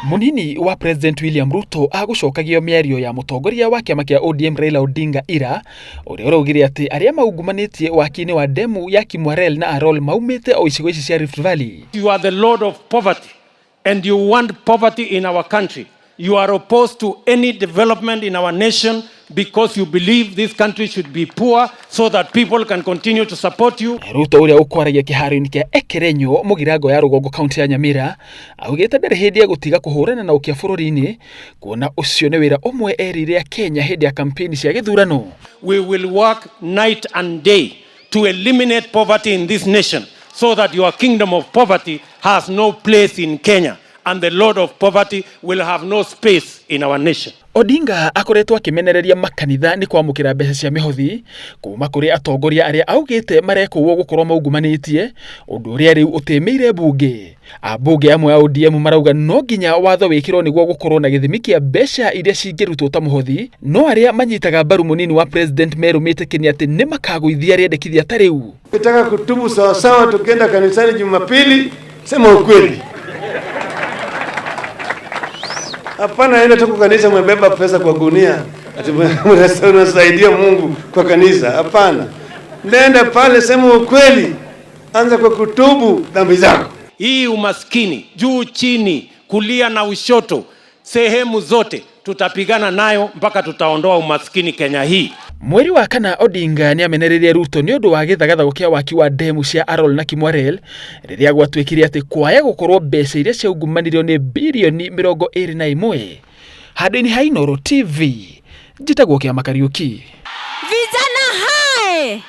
Mũnini wa President William Ruto agũcokagio mĩario ya mũtongoria wa kĩama kĩa ODM Raila Odinga ira, ũrĩa ũraugire atĩ arĩa maungumanĩtie waki-inĩ wa demu ya Kimwarer na Arol maumĩte o icigo ici cia Rift Valley. You are the lord of poverty and you want poverty in our country. You are opposed to any development in our nation because you believe this country should be poor so that people can continue to support you. Ruto ũrĩa ũkwaragia kĩharo-inĩ kĩa Ekerenyo Mũgirango ya rũgongo kaunti ya Nyamira augĩte ndarĩ hĩndĩ egũtiga kũhũrana na ũkĩa bũrũri-inĩ kuona ũcio nĩ wĩra ũmwe erĩire a Kenya hĩndĩ ya kampeni cia gĩthurano. We will work night and day to eliminate poverty in this nation so that your kingdom of poverty has no place in Kenya and the lord of poverty will have no space in our nation. Odinga akoretwo akĩmenereria makanitha nĩ kwamũkĩra mbeca cia mĩhothi kuma kũrĩ atongoria arĩa augĩte marekũwo gũkorwo maungumanĩtie, ũndũ ũrĩa rĩu ũtĩmĩire mbunge. Ambunge amwe a ODM marauga no nginya watho wĩkĩrwo nĩguo gũkorwo na gĩthimi kĩa mbeca iria cingĩrutwo ta mũhothi, no arĩa manyitaga mbaru mũnini wa president merũmĩte kĩni atĩ nĩ makagũithia rĩendekithia ta rĩu. Ukitaka kutubu sawasawa, tukienda kanisani Jumapili, sema ukweli. Hapana, enda tu kwa kanisa umebeba pesa kwa gunia ati unasaidia Mungu kwa kanisa. Hapana, nenda pale, sema ukweli, anza kwa kutubu dhambi zako. Hii umaskini juu chini, kulia na ushoto, sehemu zote tutapigana nayo mpaka tutaondoa umaskini Kenya hii. Mweri wa kana Odinga nĩ amenereirie Ruto nĩ ũndũ wa gĩthagathago kĩa waki wa demu cia Arol na Kimwarer rĩrĩa gwatuĩkire atĩ kwaya gũkorwo mbeca iria ciaungumanirio nĩ birioni 21. Handũ-inĩ ha Inooro TV, njĩtagwo Kĩama Kariũki. Vijana hai!